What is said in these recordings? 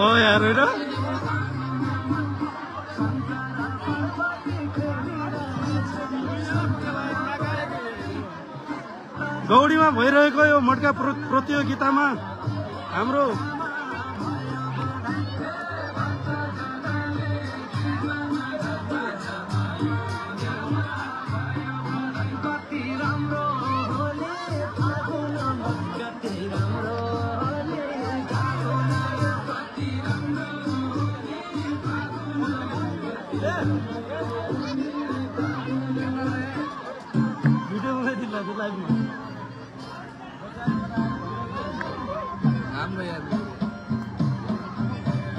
Oh यार होइन गौडीमा भइरहेको यो मटका प्रतियोगितामा हाम्रो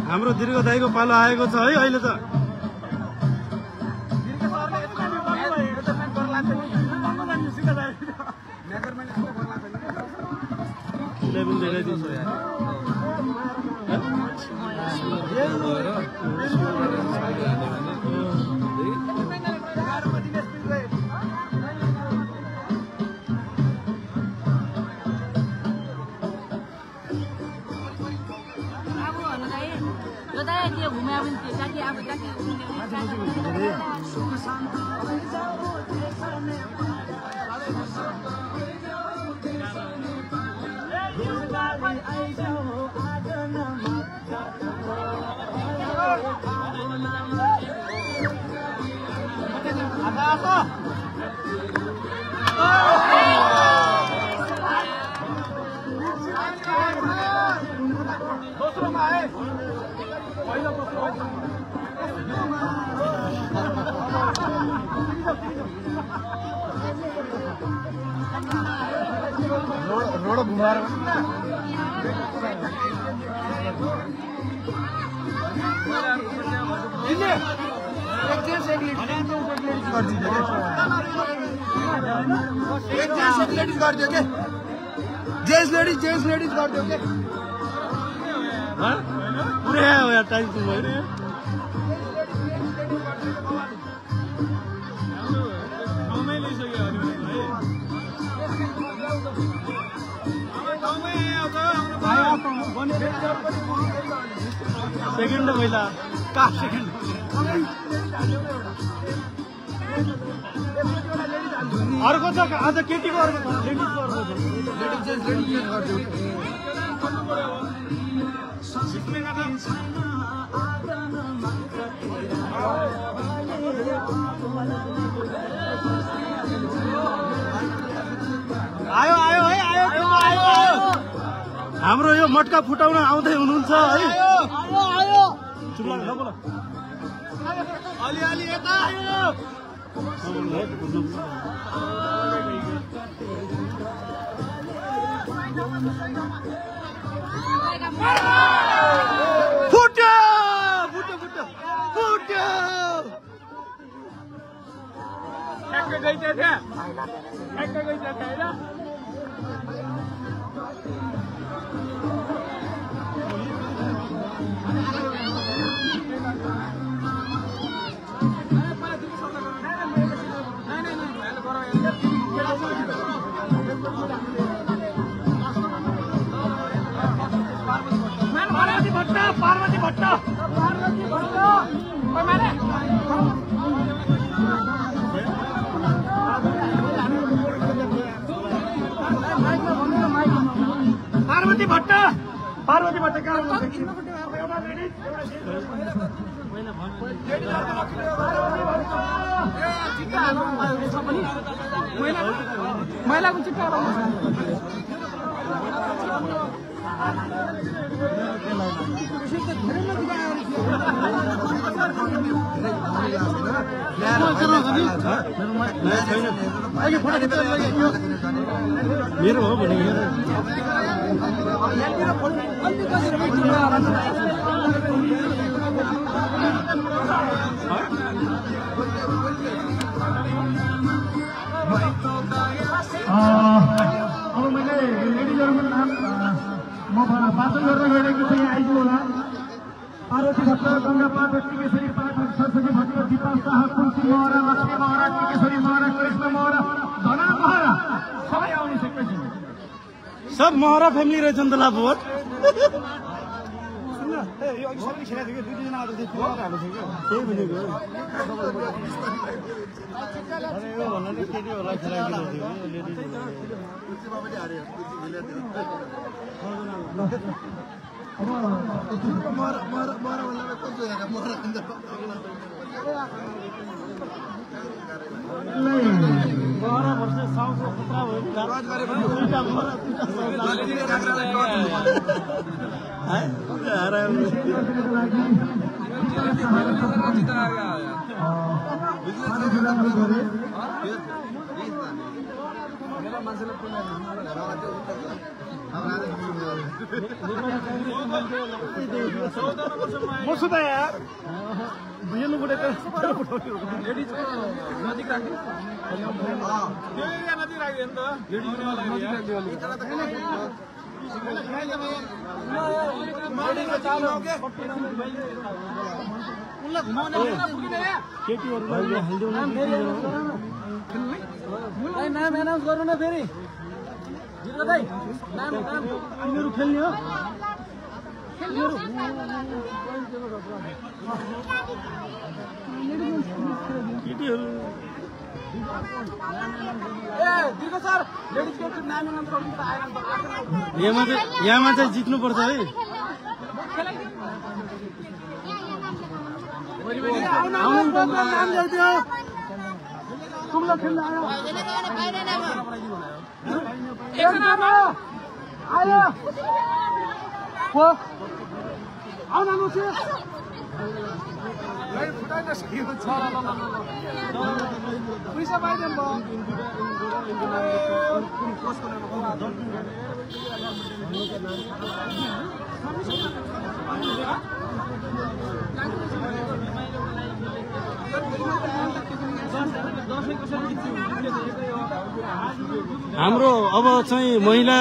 हाम्रो दीर्घ दाइको पालो आएको छ है अहिले त रोड घुमाएर जेन्ट्स लेडीज गरिदियो के पुरै आयो यार टाइम त भयो सेकेन्ड पहिला का सेकेन्ड अर्को छ आज केटीको अर्को छ लेडिजको अर्को छ लेडिज आयो आयो है आयो आयो हाम्रो यो मटका फुटाउन आउँदै हुनुहुन्छ है आयो आयो चुप लाग बोल अलि अलि यता आयो फुट्यो फुट्यो फुट्यो फुट्यो ठ्याक्क गइदियो ठ्याक्क गइदियो हैन पार्वती भट्ट महिलाको चिट्टा मेरो हो भने अब मैले लेडिजहरुको नाम म पाचन गरेर गइरहेको छ यहाँ आइदिनु होला पार्वती भट्ट गंगा पाठक टिकेश्वरी पाठक सरस्वती भट्ट दीपा शाह कुन्ती महरा लक्ष्मी महरा टिकेश्वरी महरा कृष्ण महरा धना महरा सबै आउनु सकेपछि सब महरा फ्यामिली रहेछ नि त लाभोट मसुदा यार भैया बुढे नाम एनाउन्स गर्नु न फेरि यिनीहरू खेल्ने हो यहाँमा चाहिँ जित्नुपर्छ है हाम्रो अब चाहिँ महिला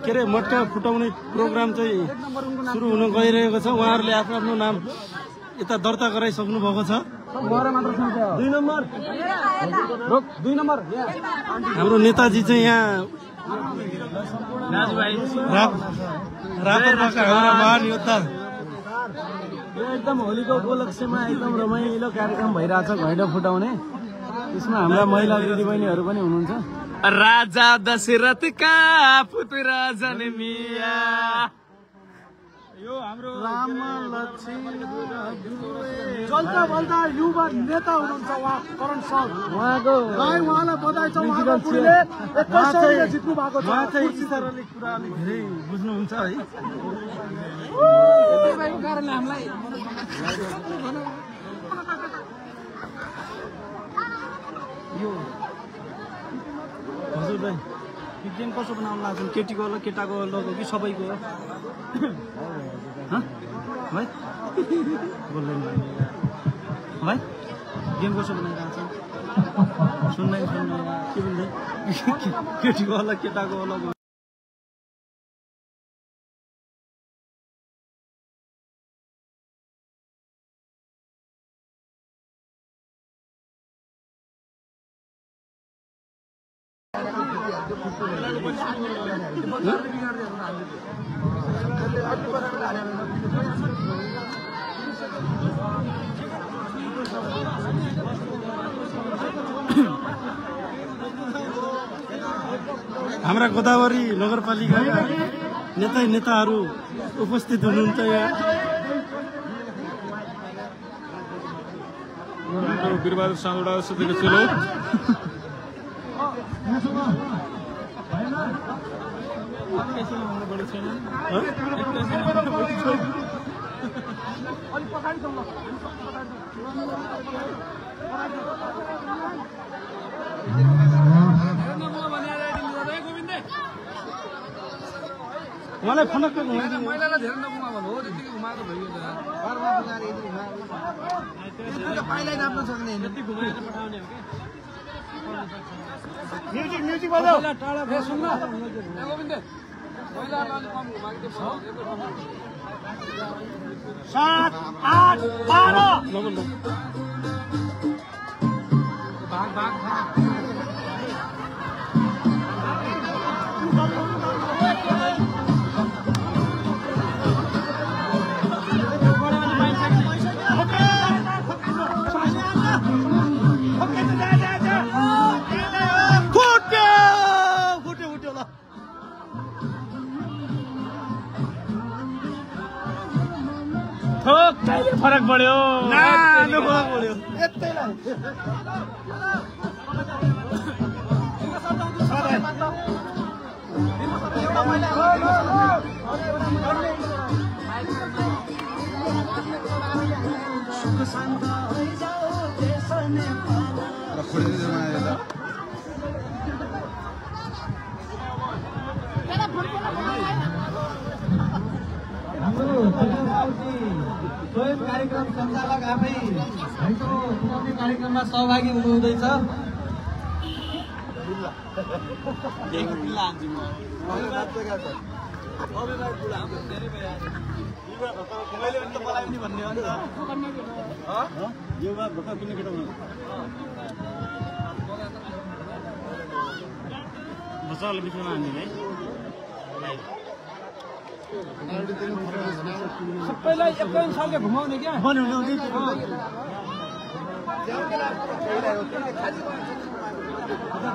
के अरे मटका फुटाउने प्रोग्राम चाहिँ सुरु हुन गइरहेको छ उहाँहरूले आफ्नो आफ्नो नाम यता दर्ता गराइसक्नु भएको छ 2 नम्बर हाम्रो नेताजी चाहिँ यहाँ रापरपाका हाम्रा महान योद्धा एकदम होलीको उपलक्ष्यमा एकदम रमाइलो कार्यक्रम भइरहेछ घैँडो फुटाउने त्यसमा हाम्रा महिला दिदीबहिनीहरू पनि हुनुहुन्छ राजा दशरथका पुत्र जन्मिया यो हाम्रो राम लक्ष्मण चल्दा बल्दा युवा नेता हुनुहुन्छ उहाँ करण सर उहाँलाई बधाई छ उहाँको बुढीले 21 सौले जित्नु भएको छ उहाँ चाहिँ इशाराले कुरा अलि धेरै बुझ्नुहुन्छ है त्यसैको कारणले हामीलाई यो हजुर भाइ गेम कसो बनाउनु लाग्छ केटीको होला केटाको लगो कि सबैको भाइ बोल्दैन भाइ गेम कसो बनाइरहेको छ सुन्दै के भन्दै केटीको होला केटाको होला हाम्रा गोदावरी नगरपालिकाका नेताहरू उपस्थित हुनुहुन्छ यहाँ वीरबहादुर सानुडा सदस्य चलो मलाई फनक महिलालाई धेरै नघुमा भन्नु हो त्यतिकै घुमाएको भइयो त घरमा पुगाएर यति घुमाएको त्यतिकै पाइलाई नाप्न सक्ने हैन त्यति घुमाएर पठाउने हो के म्युजिक बजाऊ टाढा सुन्न गोविन्द 7, 8, 12 फरक पड्यो फरक पड्यो स्वयं कार्यक्रम सञ्चालक आफै भाइको चुनावी कार्यक्रममा सहभागी हुनुहुँदैछ। सबैलाई एकै अनुसारले घुमाउने क्या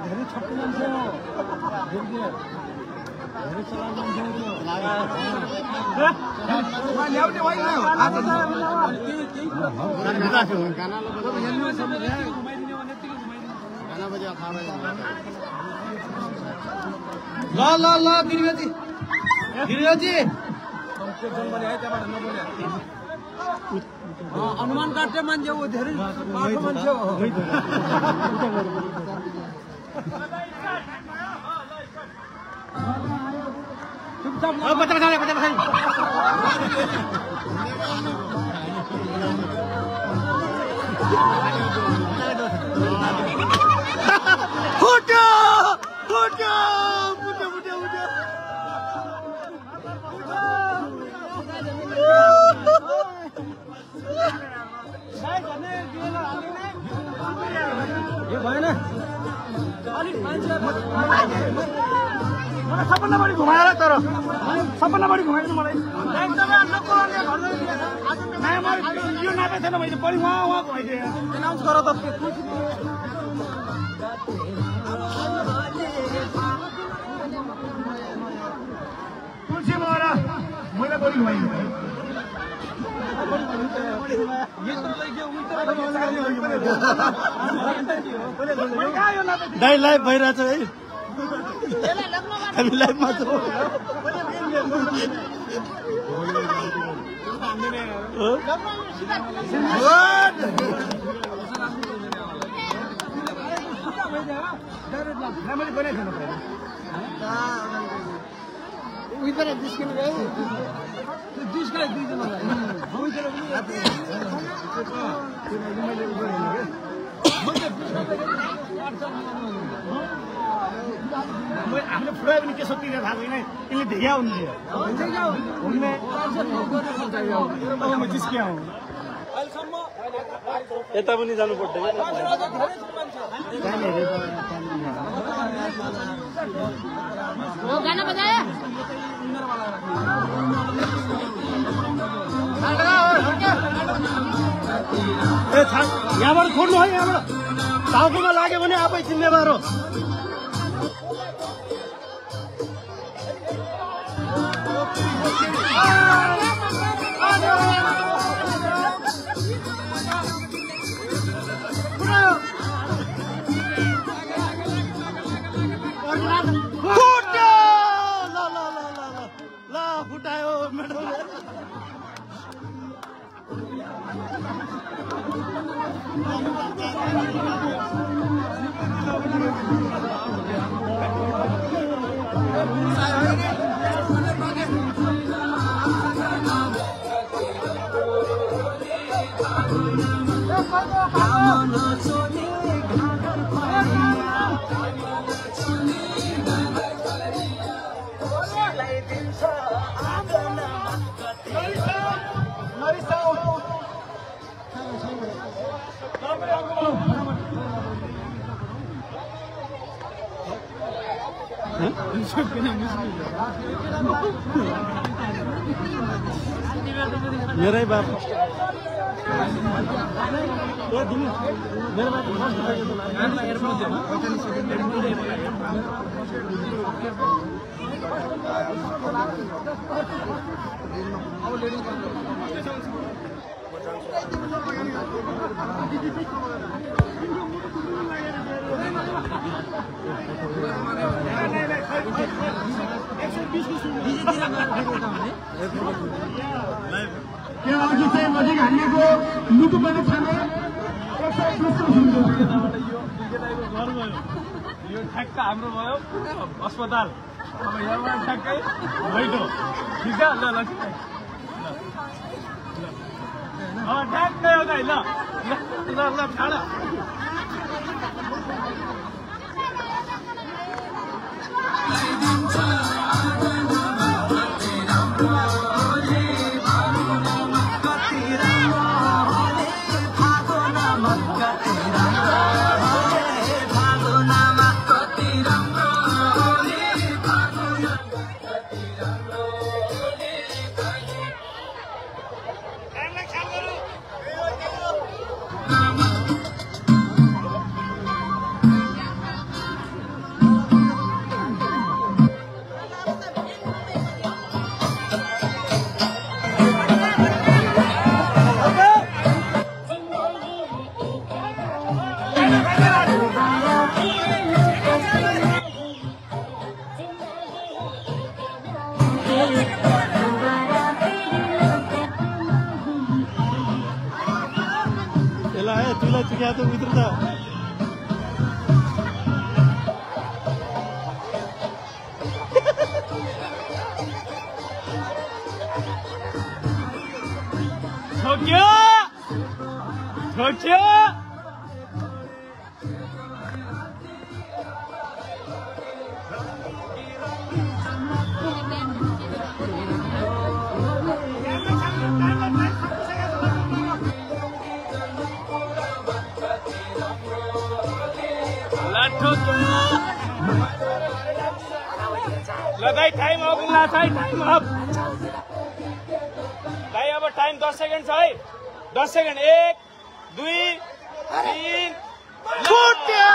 धेरै छप्पै मान्छे हो धेरै चलाउने मान्छे अनुमान काट्ने मान्छे हो धेरै मान्छे हो भएन मलाई सबभन्दा बढी घुमाएर तर सबभन्दा बढी घुमाइदिनु मलाई एकदमै यो नापे छैन मैले बढी उहाँ घुमाइदिएँ एनाउन्स गर त तुलसी मरा मैले बढी घुमाइदिनु दाइ लाइभ भइरहेछ है हामी लाइभमा छौँ हामीले फुटायो भने के सकिन्छ थाहा छैन यसले ढिया हुने यता पनि जानु पर्छ गाना बजाया यहाँबाट खोल्नु है यहाँबाट टाउकोमा लाग्यो भने आफै जिम्मेवार हो फुटायो मेडलले मेरै बाप त्यो अघि चाहिँ नजिक हानिएको लुटु पनि छैन। यो ठ्याक्क हाम्रो भयो अस्पताल। अब यहाँबाट ठ्याक्कै बैठो ठिक छ। ल ल ठ्याक्कै हो त ल ल ल छाड। क्या तो मित्र था छोक्यो छोक्यो लगाई टाइम अप ला टाइम अप भाई अब टाइम 10 सेकेन्ड छ है 10 सेकेन्ड 1 2 3 फुट्यो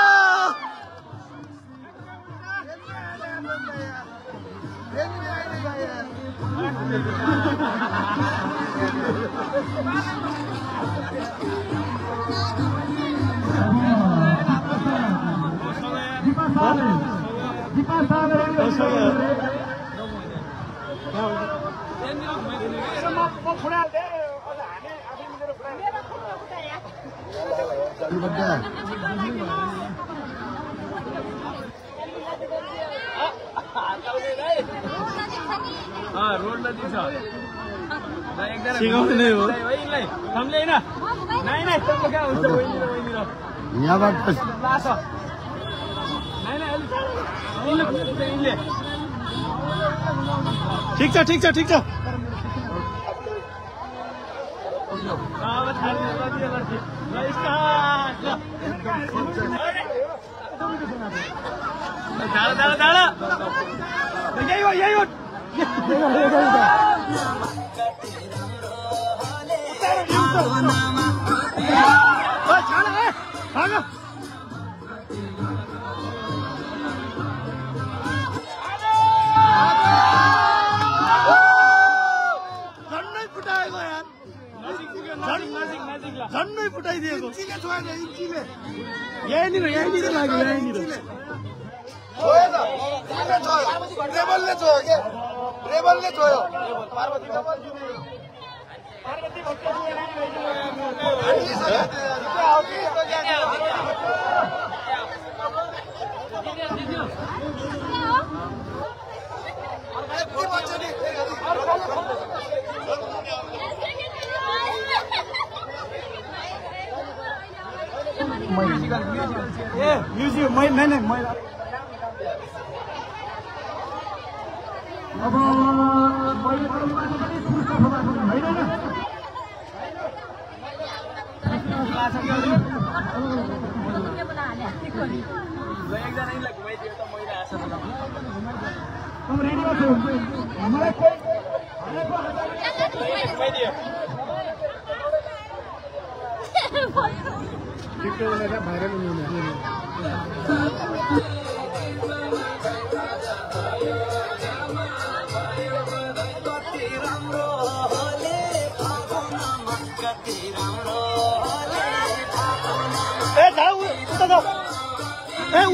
रोड नदी छ सिकाउने नै हो सम्झे हैन नाइ नाइ तब क्या हुन्छ वहिनी र वहिनी र यहाँबाट लाछ नाइ नाइ अलि ठीक छ ठीक छ ठीक छ अब थाल्ने लदी लदी ल स्टार्ट ल डाला डाला डाला यही हो यही हो झन्नै फुटाइदिएको यहीँनिर यहीँनिर लाग्यो यहीँनिर रेबलले छोयो के रेबलले छोयो म्युजियम मैं अब मैले पनि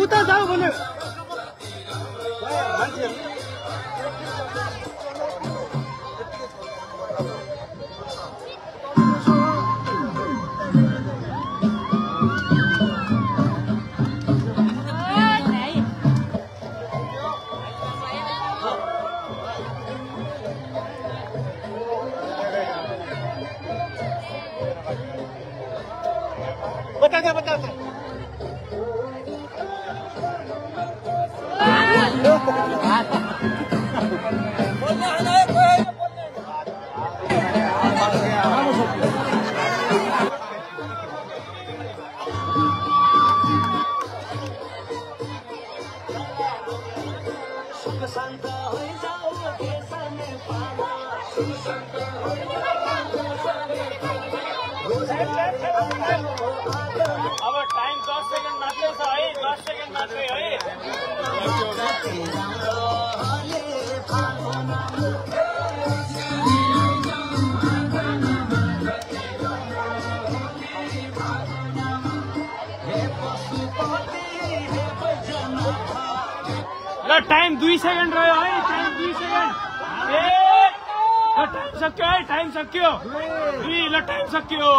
उता जाऊ भन्यो बता अब टाइम 10 सेकेन्ड मात्रै छ है 10 सेकेन्ड मात्रै है ल टाइम 2 सेकेन्ड रह्यो है टाइम 2 सेकेन्ड टाइम सक्यो है टाइम सक्यो ल टाइम सक्यो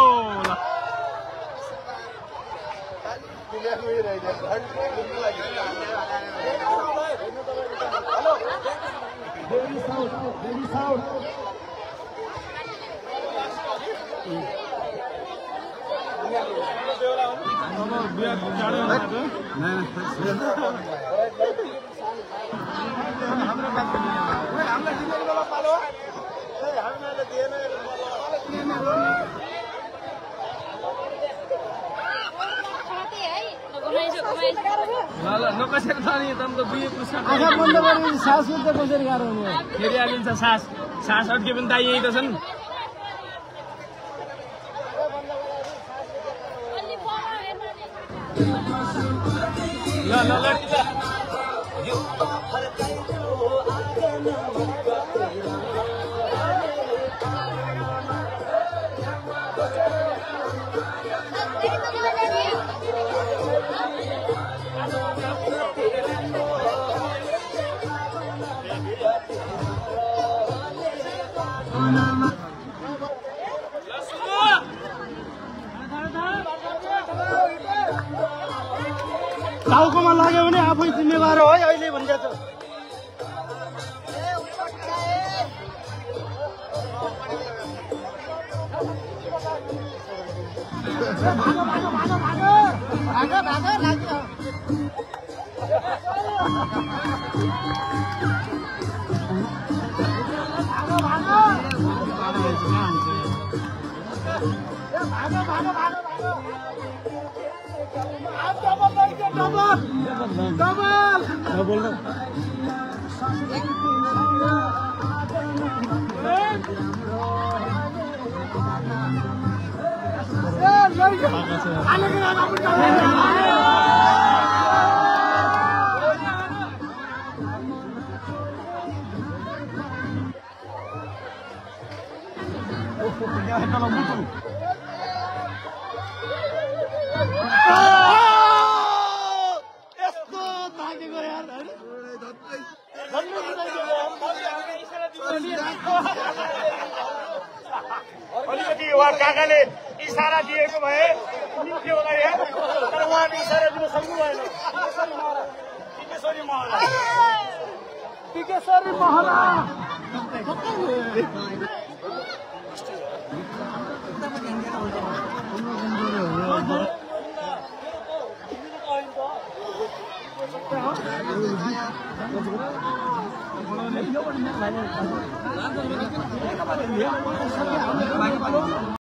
ल नकसेर छ नि तम त दुई पुरस्कार आँखा बन्द गरेर सास उठ्दा कसरी गाह्रो हुने फेरि हालिन्छ सास अड्के पनि दाइ यही त छन् ल ल ल टाउकोमा लाग्यो भने आफै जिम्मेवार हो है अहिले भन्छ डबल अलिकति उहाँ काकाले इसारा दिएको भए निम्थ्यो होला यहाँ तर उहाँले इसारा दिन सक्नु भएन टिकेश्वरी महला